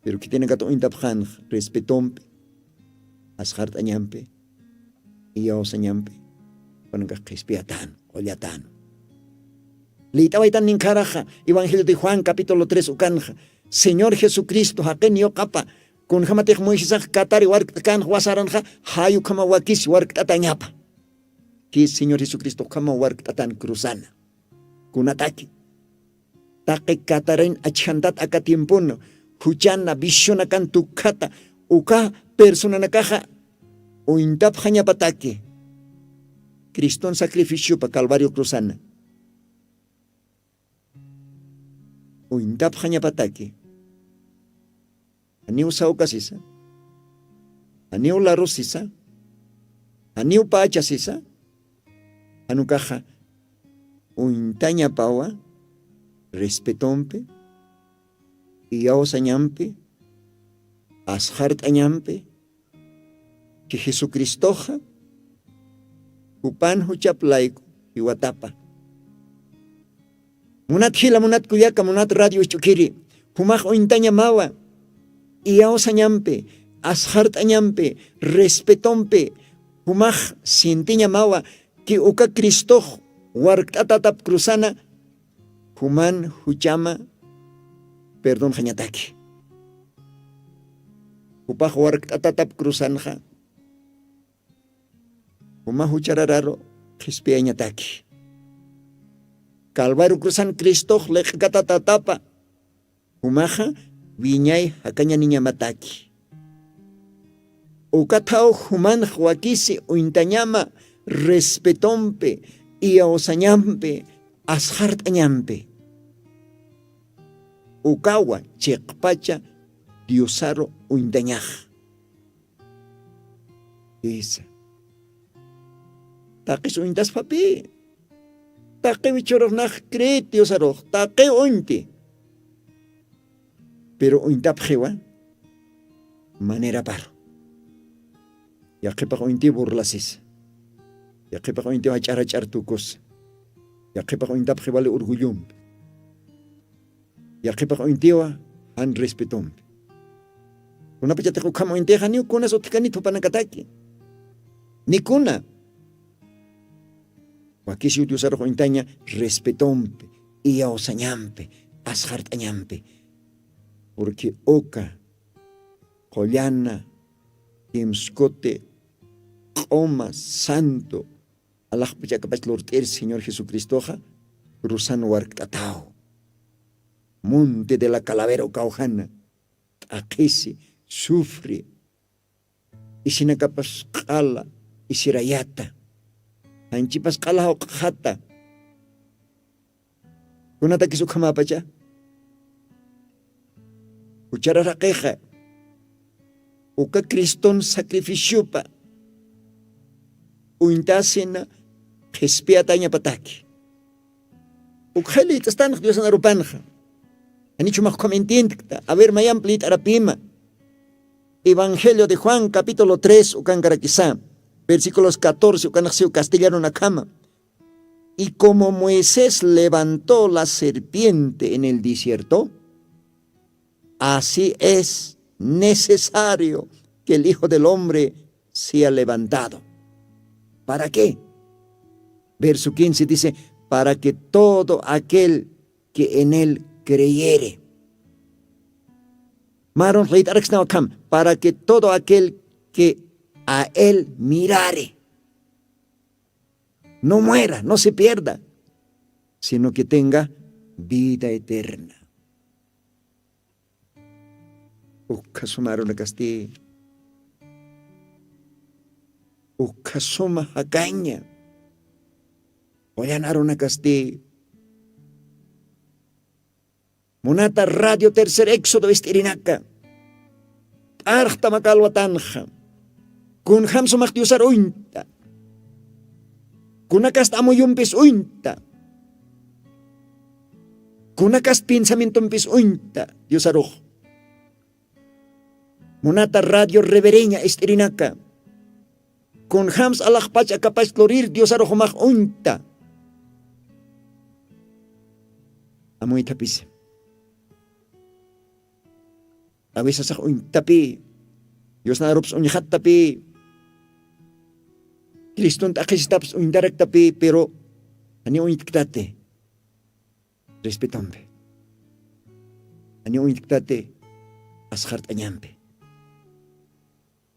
Pero khitinakata uñtapxanxa respetompi, asxart'añampi, iyawsañampi jupanakax qhispiyatan qullatan. Liyt'awaytan ninkharaxa evangelio de juan capítulo tres ukanxa señor jesucristo jaqin yuq'apa kunjamatix moisesax katari warkt'akanxa wasaranxa jay ukhama wakisi warkt'atañapa. Ki señor jesucristo ukhama warkt'atan cruzana. Kunataki taqi katarin achjantat aka tiempona juchana visionakan tukkhata uka personanakaxa uñtapxañapataki criston sacrificiopa calvario cruzana uñtapxañapataki. Janiw sawkasisa, janiw larusisa, janiw pächasisa, janukaxa uñtañapawa respetompi, iyawsañampi, asxart'añampi. Ki jesucristoxa jupan juchap layku jiwatapa. Munat jila munat kullaka munat radio isch'ukhiri jumax uñtañamawa iyawsañampi, asxart'añampi, respetompi jumax sintiñamawa ki uka cristox warkt'atatap cruzana juman juchama perdonxañataki. Jupax warkt'atatap cruzanxa juma jucharararu qhispiyañataki. Calvario cruzan cristox liq'katatatapa jumaxa wiñay jakañaniñamataki. Ukathaw jumanx wakisi uñtañama respetompi, iyawsañampi, asxart'añampi. Ukawa chiqpacha diosaru uñtañax. Isa. Taqis uñtaspapï. Taqiw ichhurux nax creet diosarux taqiw uñti. Pero uñtapxiwa maneraparu. Yaqhipax uñtiw burlasisa. Yaqhipax uñtiw ach'arach'ar tukusa. Yaqhipax uñtapxi wali urgullumpi. Yaqhipax uñtiwa jan respetompi. Kunapachatix ukham uñtixa niw kunas utkanit jupanakataki. Nikuna wakisiw diosarux uñtaña respetompi, iyawsañampi, asxart'añampi. Purqui uka qullana kimskuti q'uma santo alaxpachakapach lurt'ir señor jesucristoxa rusan warkt'ataw. Monte de la calavera ukawjana t'aqhisi sufri isinakapas q'ala isirayata janchipas q'ala jawq'xata. Kunatakis ukhamapacha juchararaqixa uka criston sacrificiopa uñtasina qhispiyatañapataki. Ukxay lït'astanx diosanarupanxa. Janichumax ukham entiendkta a ver mayamp lït'arapima. Evangelio de juan capítulo tres ukankarakisa versículos catorce ukanaxsiw castellanonakhama. Y como moisés levantó la serpiente en el desierto, así es necesario que el hijo del hombre sea levantado. ¿Para qué? Verso quince dice para que todo aquel que en él creyere. Marun reyt'araksnawakham para que todo aquel que a él mirare no muera, no se pierda, sino que tenga vida eterna. Ukhasuma arunakasti ukhasuma jakaña. Wayan arunakasti munata radio tercer éxodo ist'irinaka t'arxtamakalwatanxa. Kunjam sumax diosar uñta kunakast amuyumpis uñta kunakast pensamientumpis uñta diosarux. Munata radio revereña ist'irinaka kunjams alaxpach akapach lurir diosaruxumax uñta. Amuytapisi awisasax uñtapï diosnarups uñxattapï criston t'aqhisitaps uñtaraktapï pero janiw uñtktati respetompi. Janiw uñtktati asxart'añampi.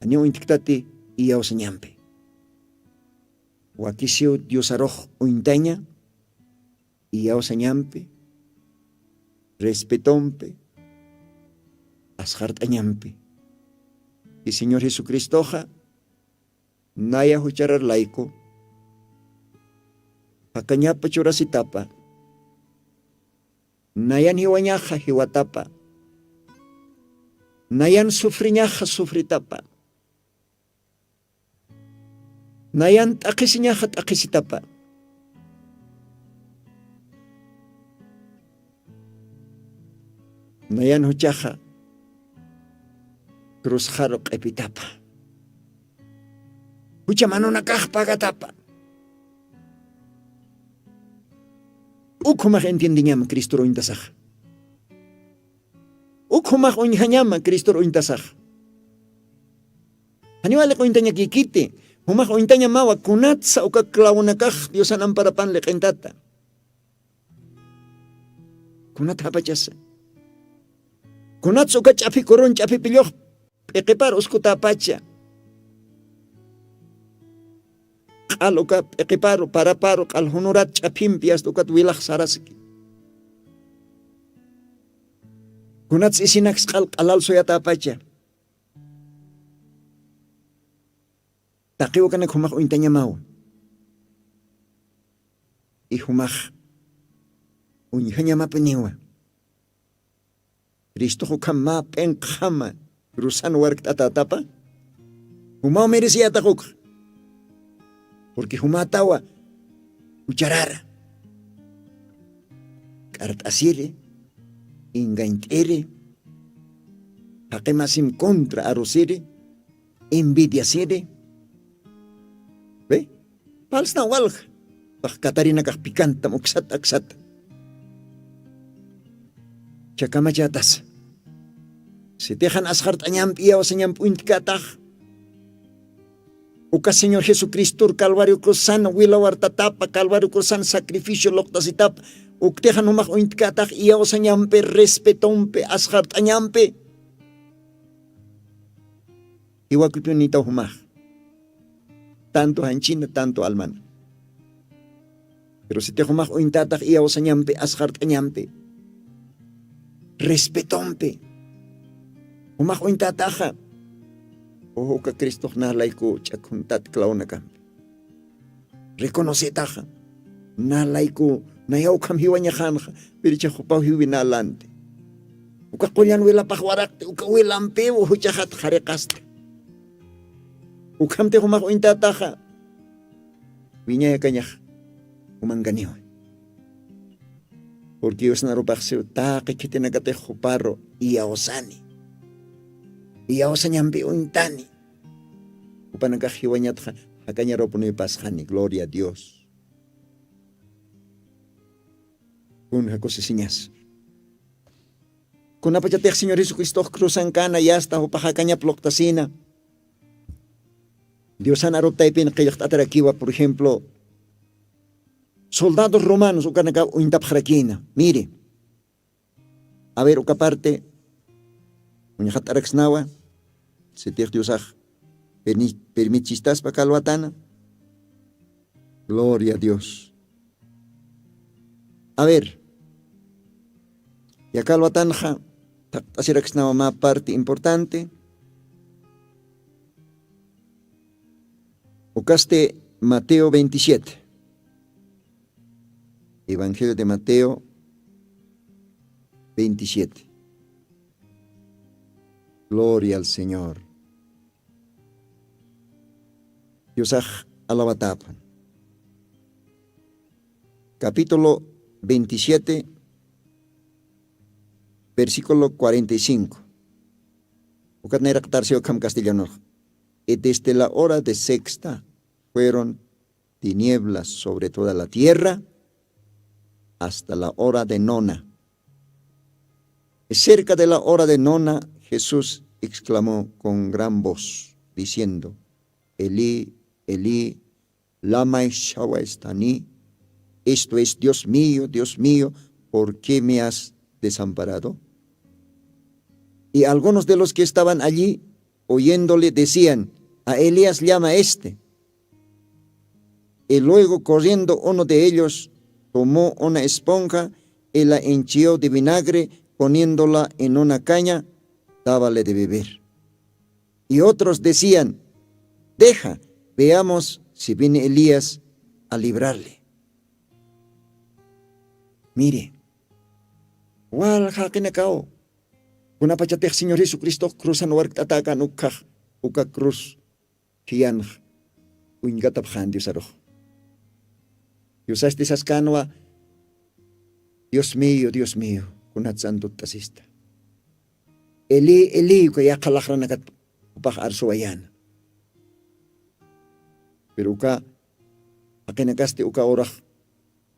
Janiw uñtktati iyawsañampi. Wakisiw diosarux uñtaña iyawsañampi respetompi asxart'añampi. Y señor jesucristoxa naya jucharar layku jakañapa churasitapa nayan jiwañaxa jiwatapa nayan sufriñaxa sufritapa nayan t'aqhisiñaxa t'aqhisitapa nayan juchaxa cruzxaru q'ipitapa jucha manunakax pagatapa. Ukhumax entiendeñama cristor uñtasaxa. Ukhumax uñjañama cristor uñtasaxa. Janiwali quñtañakikiti jumax uñtañamawa kunatsa uka clawunakax diosan amparapan liq'intata. Kunat japachasa kunatsa uka ch'aphi kurun ch'aphi pillux p'iqipar uskutäpacha. Q'al uka p'iqiparu paraparu q'al junurat ch'aphimpi asta ukat wilax saraski. Kunatsa isinaks q'al q'alal suyatäpacha. Taqiw ukanak jumax uñtañamawa. Ijumax uñjañamapiniwa. Cristux ukham mä p'inqxama rusan warkt'atätapa jumaw mereciyatax ukx. Purqui jumatawa jucharara, k'art'asiri, ingañt'iri, jaqimasim contra arusiri, envidiasiri. Be, palsna walja. Pax katarinakax pikantam uksat aksata. Chakamachatasa, sitixan asxart'añampi iyawsañampi uñtkatax, uka señor jesucristur calvario cruzan wilawartatapa calvario cruzan sacrificio luqtasitapa, uktixan jumax uñtkatax iyawsañampi respetompi asxart'añampi. Iwakipinitaw jumax, tanto janchina tanto almana. Pero sitix jumax uñtatax iyawsañampi asxart'añampi, respetompi jumax uñtataxa, uka cristox nalayku ch'akhuntat claunakampi reconocetaxa, nalayku nayawkham jiwañaxanxa, pirichax jupaw jiwinalanti. Uka qullan wilapax waraqti uka wilampiw juchaxat qhariqasta. Ukhamtix jumax uñtataxa, wiñayakañax jumankaniwa. Purqui yusnarupaxsiw taqi khitinakatix juparu iyawsani, iyawsañampi uñtani. Jupanakax jiwañatxa jakañarupunipasxani gloria a dios. Kun jakusisiñas, kunapachatix señor jesucristox cruzan kana yasta jupax jakañap luqtasina. Diosan aruptaypin qillqt'atarakiwa por ejemplo, soldados romanos ukanakaw uñtapxarakina. Miri, a ver uka parte uñxat'araksnawa, sitix diosax permi- permitistaspa kalwatana. Gloria a dios. A ver, yakalwatanxa thaqt'asiraksnawa mä parte importante. Ukasti mateo veintisiete, evangelio de mateo veintisiete. Gloria al señor. Diosax alawatapan. Capítulo veintisiete, versículo cuarenta y cinco. Ukat nayraqtarsiw akham castellanor. Y desde la hora de sexta fueron tinieblas sobre toda la tierra hasta la hora de nona. Cerca de la hora de nona, jesús exclamó con gran voz diciendo, elí, elí, lama shawestani? Esto es, dios mío, dios mío, por qué me has desamparado? Y algunos de los que estaban allí, oyéndole decían, a elías llama este. Y luego corriendo uno de ellos tomó una esponja y la hinchió de vinagre, poniéndola en una caña, dábale de beber. Y otros decían, deja, veamos si viene elías a librarle. Mire, wal jaqinakaw, kunapachatix señor jesucristox cruzan warkt'atäkan ukkhax, uka cruz khiyanx uñkatapxan diosarux. Diosasti saskanwa, dios mío, dios mío, kunat santutt'asista? Elí, elí, uka yaqha laqranakat jupax arsuwayäna. Pero uka jaqinakasti uka urax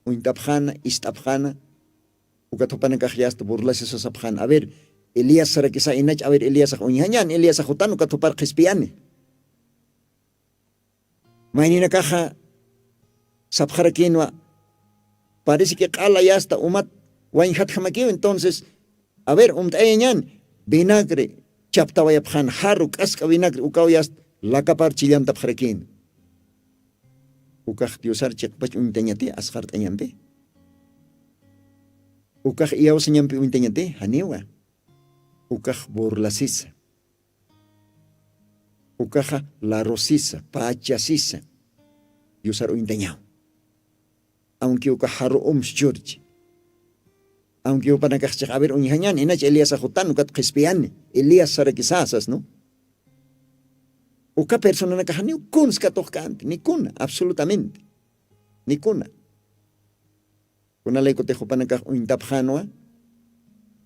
uñt'apxana, ist'apxana. Ukat jupanakax yasta burlasisa sapxan, a ver, elías sarakisa inach? A ver, eliasax uñjañan eliasax jutan ukat jupar qhispiyani. Mayninakaxa sapxarakinwa, parece que q'ala yasta umat wañjatjamakiw entonces, a ver, umt'ayañan vinagre chaptawayapxan jarru k'ask'a vinagre ukaw yasta lakapar chillantapxarakina. Ukax diosar chiqpach uñtañati asqart'añampi? Ukax iyawsañampi uñtañati? Janiwa. Ukax burlasisa, ukaxa larusisa, pachasisa diosar uñtañaw. Aunque uka jaru umschurchi, aunque upanakaxchix a ver uñjañan inach eliasax jutan ukat qhispiyani, elías sarakisasas no. Uka personanakaxaniw kunskatux kanti nikuna absolutamente. Nikuna. Kunalaykutix jupanakax uñtapxanwa.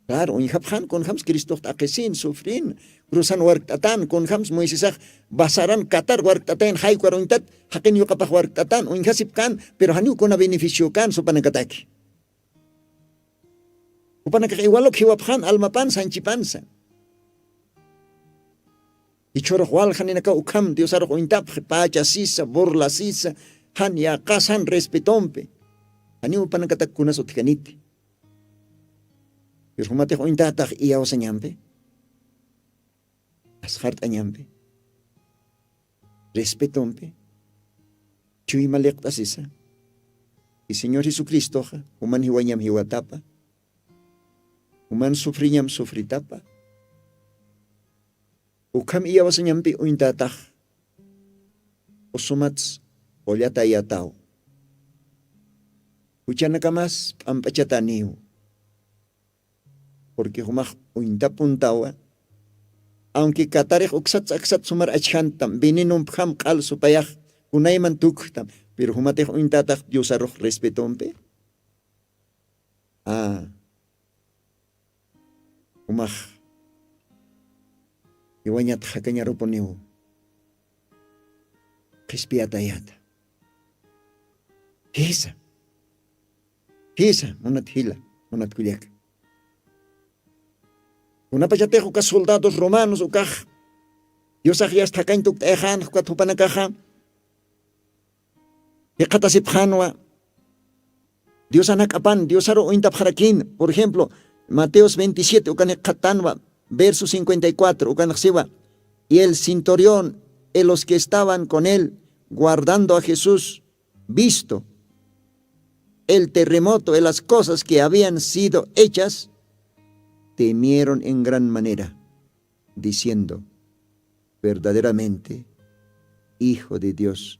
Claro uñjapxan kunjams cristox t'aqisin sufrin, cruzan warkt'atan kunjams moisesax basaran katar warkt'atayn jaykwar uñtat, jaqin yuqapax warkt'atan uñjasipkan. Pero janiw kuna beneficiokan supanakataki. Jupanakax iwaluk jiwapxan almapansa janchipansa. Ichhurux waljaninakaw ukham diosarux uñtapxi pacha sisa burla sisa, jan yaqas jan respetompi. Janiw jupanakatak kunas utjaniti. Pero jumatix uñtatax iyawsañampi, asqhart'añampi, respetompi, chuyma liqt'asisa. Y señor jesucristoxa juman jiwañam jiwatapa, juman sufriñam sufritapa. Ukham iyawasañampi uñtatax usumats qullatayataw, juchanakamas p'amp'achataniw. Purqui jumax uñtapuntawa. Awnki katarix uksats aksat sumar achjantam vininumpjam q'al supayax kunayman tukjtam. Piru jumatix uñtatax diosarux respetompi. Jumax iwañat jakañarupuniw qhispiyatayata. Jisa jisa munat jila, munat kullaka. Kunapachatix uka soldados romanos ukax diosax yasta jakañ tukt'ayxan jukat jupanakaxa, jikxatasipxanwa diosan jak'apan diosaru uñtapxarakïn. Por ejemplo, mateos veintisiete ukan jikxatanwa, verso cincuenta y cuatro ukanxsiwa. Y el cintorión y los que estaban con él guardando a jesús, visto el terremoto y las cosas que habían sido hechas, temieron en gran manera, diciendo: verdaderamente hijo de dios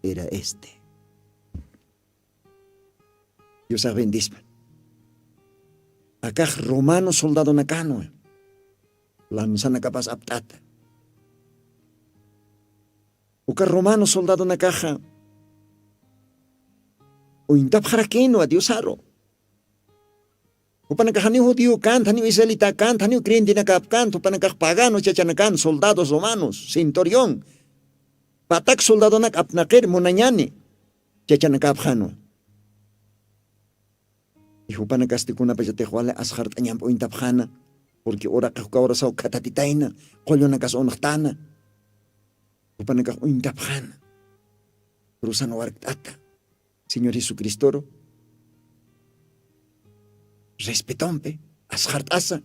era este. Diosax bendispan. Akax romano soldadonakanwa lanzanakapas apt'ata. Uka romano soldadonakaxa uñtapxarakinwa diosaru. Jupanakax janiw judiyu kant janiw israelita kant janiw creyentenakap kant jupanakax pagano chachanakan soldados romanos centurión, patak soldadonak apnaqir munañani chachanakapxanwa. Ijupanakasti kunapachatix wali asxart'añampi uñtapxana. Purqui uraqix uka urasaw khatatitayna qullunakas unxtana. Jupanakax uñtapxana. Cruzan warkt'ata señor jesucristoru respetompi asxart'asa.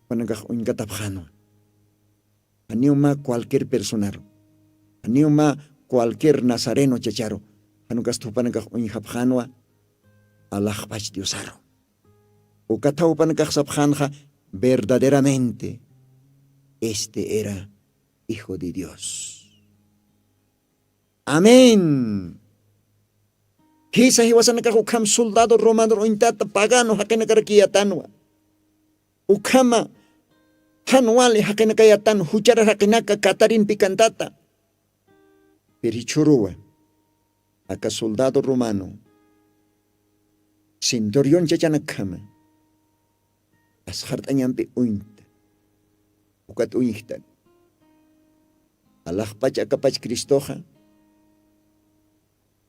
Jupanakax uñkatapxanwa. Janiw mä cualquier personaru, janiw mä cualquier nazareno chacharu. Janukasta jupanakax uñjapxänwa alaxpach diosaru. Ukatha jupanakax sapxänxa verdaderamente este era hijo de dios. Amén. Jisa jiwasanakax ukham soldado romanor uñtata pagano jaqinakarakiyatanwa. Ukhama jan wali jaqinakayatan juchara jaqinaka katarin pikantata. Pirichuruwa aka soldado romano centurion chachanakkhama asxart'añampi uñta. Ukat uñjtan alaxpach akapach cristoxa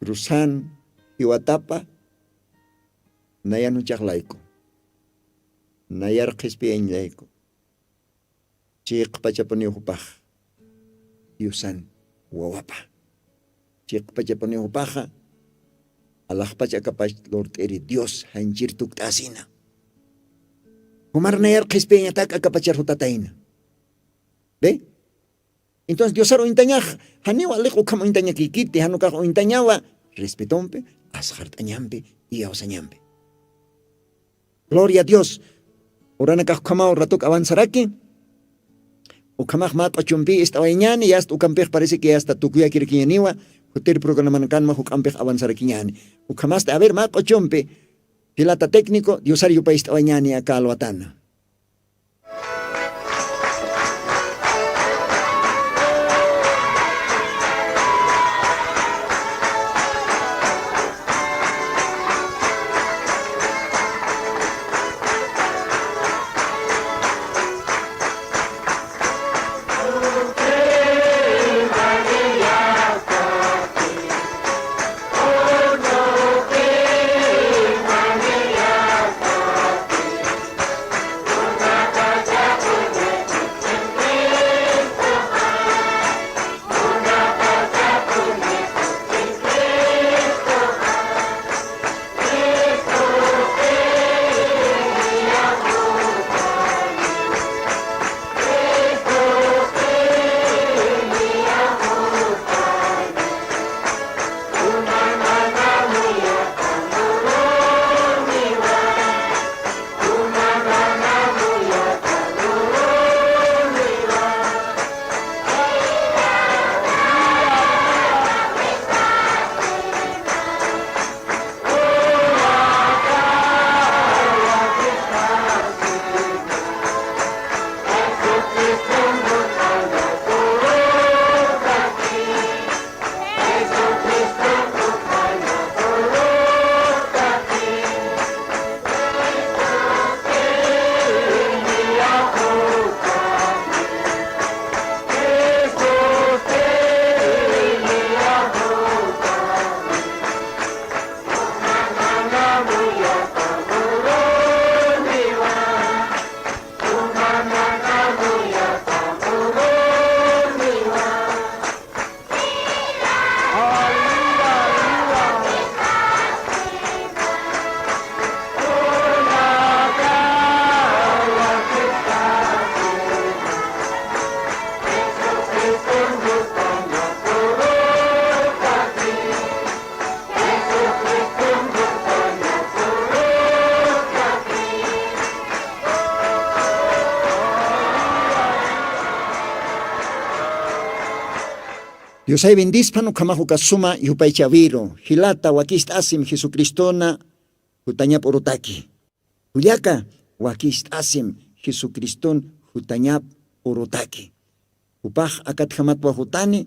cruzan jiwatapa nayan juchaxlayku nayar qhispiyañlayku. Chiqpachapuniw jupax diosan wawapa. Chiqpachapuniw jupaxa alaxpach akapach lurt'iri dios janchir tukt'asina. Jumar nayar qhispiyañatak akapachar jutatayna. Be entonces diosar uñtañax janiw aliq ukham uñtañakikiti janukax uñtañawa respetompi asxart'añampi iyawsañampi. Gloria a dios. Uranakax ukhamaw ratuk avanzaraki. Ukhamax mä q'uchumpi ist'awayñani yasta ukampix parisiki yasta tukuyakirkiñaniwa jutir programanakanma juk'ampix avanzarakiñani. Ukhamasti aver mä q'uchumpi pilata técnico diosar yupay ist'awayñani aka alwatana. Diosay bendispan ukhamax uka suma yupaychawiru. Jilata, wakist'asim Jesucristona jutañap urutaki. Kullaka, wakist'asim Jesucriston jutañap urutaki. Jupax akatjamatwa jutani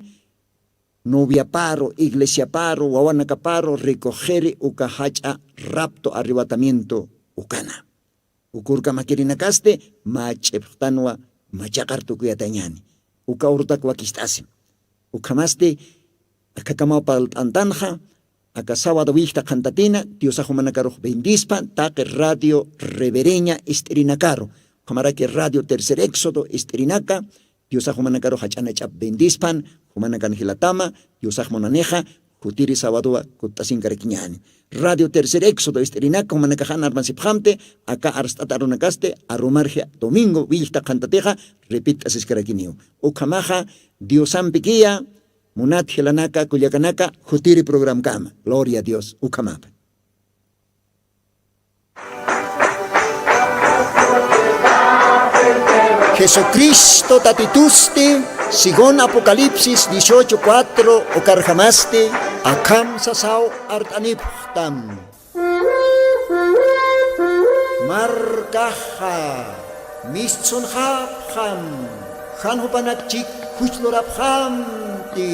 noviaparu, iglesiaparu, wawanakaparu recoqiri uka jach'a rapto arrebatamiento ukana. Ukurkamakirinakasti mä ch'ipxtanwa machaqar tukuyatañani. Uka urutak wakist'asim. Ukhamasti akhakamaw parlt'antanxa aka sábado willta qhantatina diosax jumanakarux bendispa taqi radio revereña ist'irinakaru, ukhamaraki radio tercer éxodo ist'irinaka diosax jumanakarux jach'anach'ap bendispan. Jumanakan jilatama diosax munanixa jutiri sabadowa kutt'asinkarakiñani. Radio tercer éxodo ist'irinaka jumanakaxan armasipxamti aka arst'ata arunakasti arumarji domingo willta qhantatixa repitt'asiskarakiniw. Ukhamaxa diosampikiya munat jilanaka kullakanaka jutiri programkama. Gloria a dios ukhamapa. Jesucristo tatitusti según apocalipsis dieciocho cuatro ukarjamasti akham sasaw art'anipxtam. Markaxa mistsunxapxam jan jupanak chik juchlurapxamti.